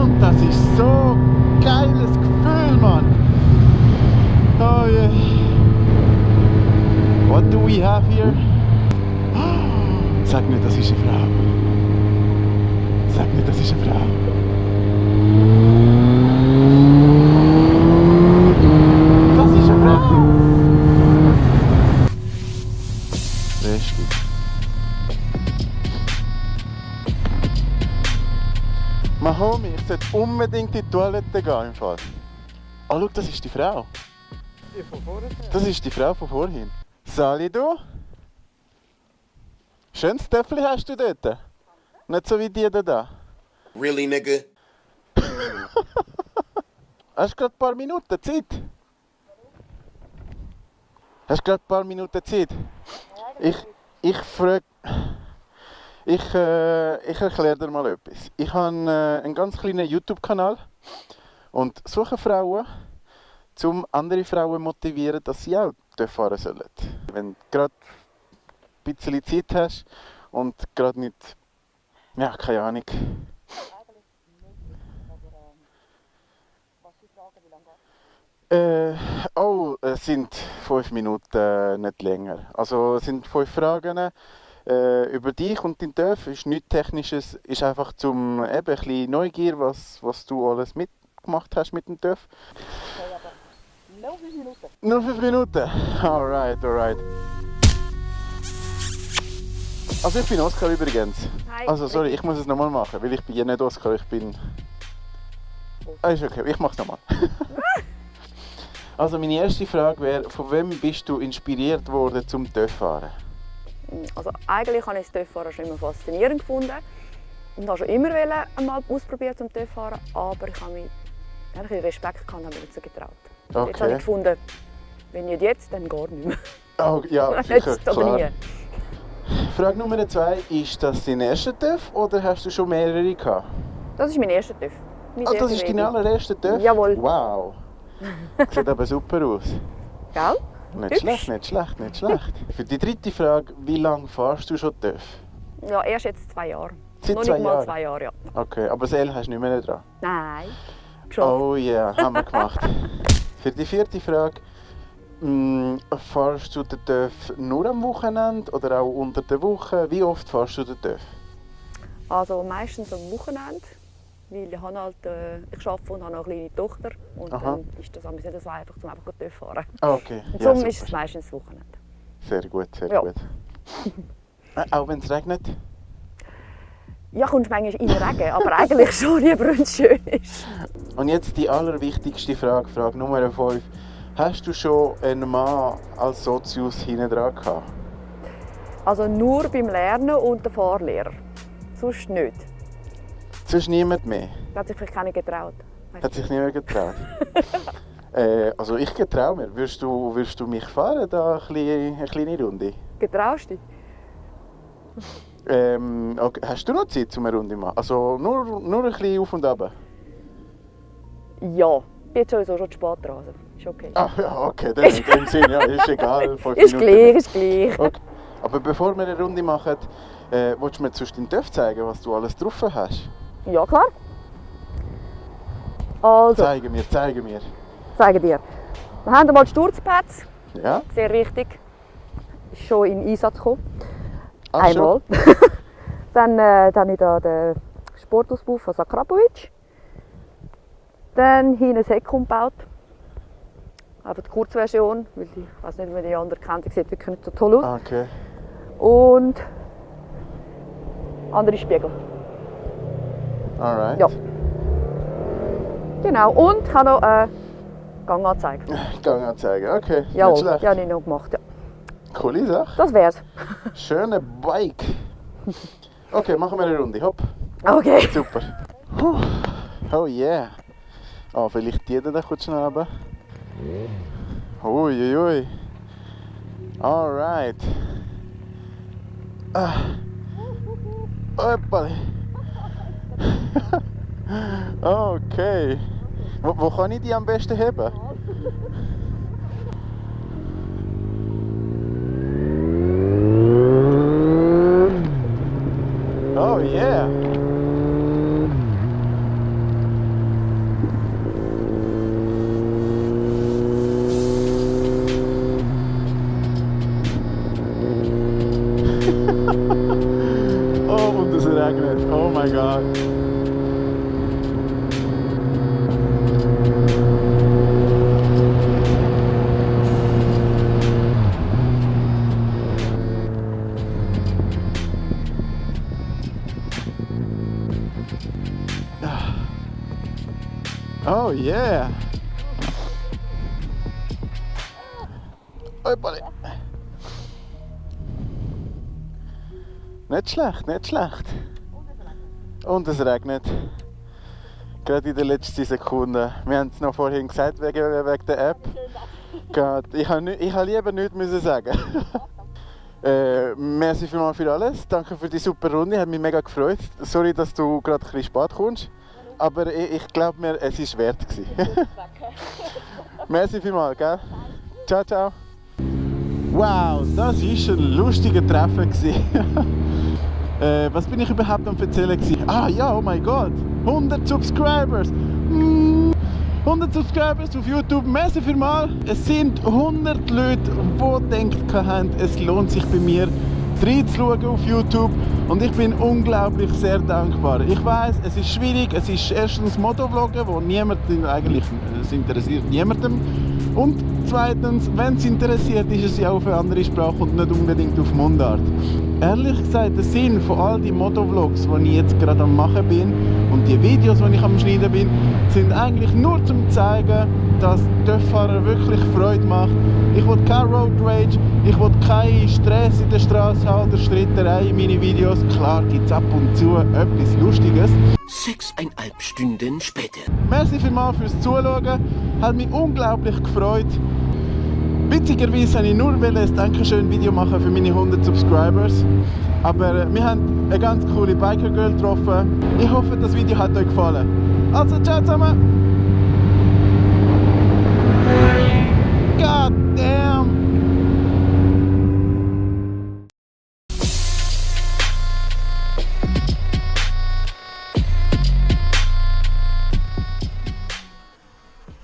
und das ist so ein geiles Gefühl, Mann. Oh yeah. What do we have here? Sag nicht, das ist eine Frau. Sag nicht, das ist eine Frau. Das ist eine Frau. Richtig. Mahomi, ich sollte unbedingt in die Toilette gehen im Fall. Oh, schau, das ist die Frau. Die von vorne? Das ist die Frau von vorhin. Sali, du? Schönes Töffel hast du dort. Nicht so wie die da. Really, nigga? Hast du gerade ein paar Minuten Zeit? Hast du gerade ein paar Minuten Zeit? Ich frage... Ich erkläre dir mal etwas. Ich habe einen ganz kleinen YouTube-Kanal und suche Frauen, um andere Frauen zu motivieren, dass sie auch fahren sollen. Wenn du gerade ein bisschen Zeit hast und gerade nicht... Ja, keine Ahnung. Es sind 5 Minuten, nicht länger. Also es sind 5 Fragen über dich und dein Dörf. Ist nichts Technisches, ist einfach zum eben ein bisschen Neugier, was du alles mitgemacht hast mit dem Dörf. Okay, aber nur 5 Minuten. Nur 5 Minuten? Alright, alright. Also ich bin Oskar übrigens. Hi. Also sorry, ich muss es nochmal machen, weil ich bin ja nicht Oskar, ich bin... Ist okay, ich mach's nochmal. Also meine erste Frage wäre, von wem bist du inspiriert worden zum Töffahren? Also eigentlich habe ich das Töffahren schon immer faszinierend gefunden und habe schon immer einmal ausprobiert zum Töffahren, aber ich habe mich ein bisschen Respekt gehabt und habe mich nicht so getraut. Okay. Jetzt habe ich gefunden, wenn nicht jetzt, dann gar nicht mehr. Oh, ja, sicher, Jetzt oder klar. nie. Frage Nummer 2, ist das dein erster TÜV oder hast du schon mehrere gehabt? Das ist mein erster TÜV. Mein Ah, das erster ist dein Baby. allererster TÜV? Jawohl. Wow. Sieht aber super aus. Gell? Nicht Hübsch. schlecht, nicht schlecht, nicht schlecht. Für die dritte Frage, wie lange fährst du schon TÜV? Ja, erst jetzt 2 Jahre. Seit Noch 2 nicht mal Jahren? 2 Jahre, ja. Okay, aber das L hast du nicht mehr dran? Nein. Geschafft. Oh ja, yeah, haben wir gemacht. Für die vierte Frage, fährst du den TÜV nur am Wochenende oder auch unter der Woche? Wie oft fährst du den TÜV? Also meistens am Wochenende, weil ich, habe halt, ich arbeite und habe noch eine kleine Tochter. Und Aha. dann ist das nicht so einfach, um einfach TÜV zu fahren. Ah, okay. Und Ja, darum super. ist es meistens das Wochenende. Sehr gut, sehr Ja. gut. Auch wenn es regnet? Ja, kommst manchmal in den Regen, aber eigentlich schon lieber, wenn es schön ist. Und jetzt die allerwichtigste Frage, Frage Nummer 5. Hast du schon einen Mann als Sozius hinten dran gehabt? Also nur beim Lernen und der Fahrlehrer. Sonst nicht. Sonst niemand mehr? Da hat sich vielleicht keiner getraut. Hat sich niemand getraut? Also ich getraue mir. Würdest du mich fahren, da eine kleine Runde? Getraust du dich? Okay. Hast du noch Zeit, um eine Runde zu machen? Also nur ein bisschen auf und ab? Ja, ich bin jetzt sowieso schon zu spät dran. Also ist okay. Ah, ja, okay, dann in dem Sinne, ja, ist egal. 5 Ist Minuten. gleich, ist gleich. Okay. Aber bevor wir eine Runde machen, willst du mir zuerst deinen TÜV zeigen, was du alles drauf hast? Ja, klar. Also, Zeige mir, zeige mir. zeige dir. Wir haben einmal die Sturzpads, Ja? sehr wichtig. Ist schon in Einsatz gekommen. Ach, Einmal. Dann habe ich da den Sportausbau von Sakrapovic. Dann hier ein Heck umgebaut. Aber die Kurzversion, weil ich weiß nicht, wie man die andere kennt, die sieht wirklich nicht so toll aus. Ah, okay. Und andere Spiegel. Alright. Ja. Genau. Und ich habe noch eine Ganganzeige. Ganganzeige, okay. Nicht Jawohl, schlecht. die habe ich noch gemacht. Ja. Coole Sache. Das wär's. Schöne Bike. Okay, machen wir eine Runde. Hopp. Okay. Super. Puh. Oh yeah. Oh, vielleicht die da kurz schnell runter. Uiuiui. Alright. Ah. Oppali. Okay. Wo kann ich die am besten heben? Oh yeah. regnet. Oh mein Gott. Oh yeah! Oipali. Nicht schlecht, nicht schlecht. Und es regnet. Gerade in den letzten Sekunden. Wir haben es noch vorhin gesagt, wegen der App. Ich habe lieber nichts müssen sagen. Merci vielmals für alles. Danke für die super Runde. Hat mich mega gefreut. Sorry, dass du gerade ein bisschen spät kommst. Aber ich glaube mir, es war wert. Merci vielmals, gell? Ciao, ciao. Wow, das war ein lustiger Treffen. Was bin ich überhaupt am erzählen? Ah ja, oh mein Gott, 100 Subscribers. 100 Subscribers auf YouTube, merci vielmals. Es sind 100 Leute, die gedacht haben, es lohnt sich bei mir reinzuschauen auf YouTube. Und ich bin unglaublich sehr dankbar. Ich weiß, es ist schwierig, es ist erstens Motovloggen, wo niemand eigentlich, es interessiert niemandem. Und zweitens, wenn es interessiert, ist es ja auf eine andere Sprache und nicht unbedingt auf Mundart. Ehrlich gesagt, der Sinn von all den Motovlogs, die ich jetzt gerade am machen bin und die Videos, die ich am schneiden bin, sind eigentlich nur zum zeigen, dass TÜV-Fahrer wirklich Freude macht. Ich will kein Road Rage, ich will keinen Stress in der Straße haben oder Stritterei in meinen Videos. Klar gibt es ab und zu etwas Lustiges. 6,5 Stunden später. Merci vielmals fürs Zuschauen, hat mich unglaublich gefreut. Witzigerweise wollte ich nur ein Dankeschön-Video machen für meine 100 Subscribers. Aber wir haben eine ganz coole Biker-Girl getroffen. Ich hoffe, das Video hat euch gefallen. Also, ciao zusammen!